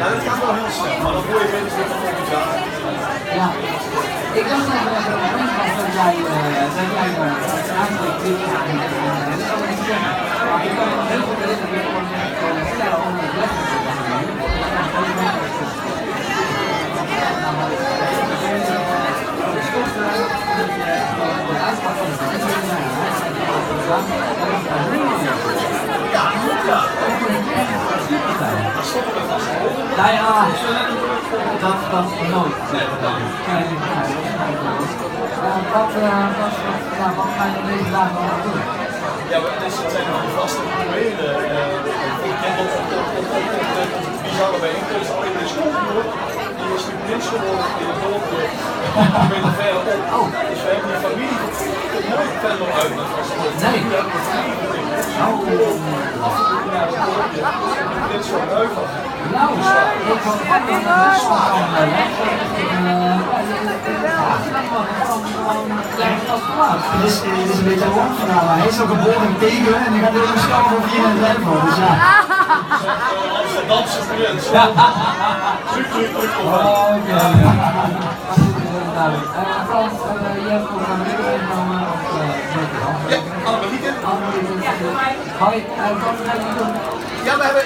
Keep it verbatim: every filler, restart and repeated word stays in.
Ja, dat gaat wel heel snel, maar dan hoor je mensen weer van volgend jaar. Ja. Ik dacht dat het een moment was dat jij, eh, dat jij, eh, eigenlijk dit jaar niet, eh, dat zou ik niet zeggen. Maar ik kan me heel goed herinneren, ik vond het echt, eh, sterren onder de leg. Ja, ja, dat, dat geloof ik. Ja, ja, ja. Ja, wat, eh, wat, wat, ja, wat ga je deze dagen allemaal doen? Ja, maar het is, het zijn gewoon vaste rituelen. Eh, ik denk dat op, op, op, op, op, op bizarre bijeenkomsten, alleen in de school, die is nu prins geworden in het dorpje. Ik ben er verder op. Oh. Dus we hebben een familie, het nooit verder uit met vaste. Nee. Ja, dat is niet. Oh. Af en toe naar het dorpje. Prins van Ruiver. Nou, ik vond het echt een, eh, eh, Het is, het is een beetje een landverhaal, maar hij is ook geboren in Tegelen en hij gaat door de stad voor vier en vijf voor, dus ja. Amsterdamse prins. Ja. Truc, truc, truc, truc. Oh, oké. Duidelijk. Eh, Frans, eh, je hebt ook een microfoon, eh, of, eh, microfoon. Ja, Annemarie. Annemarie. Hoi, eh, wat ga je doen? Ja, we hebben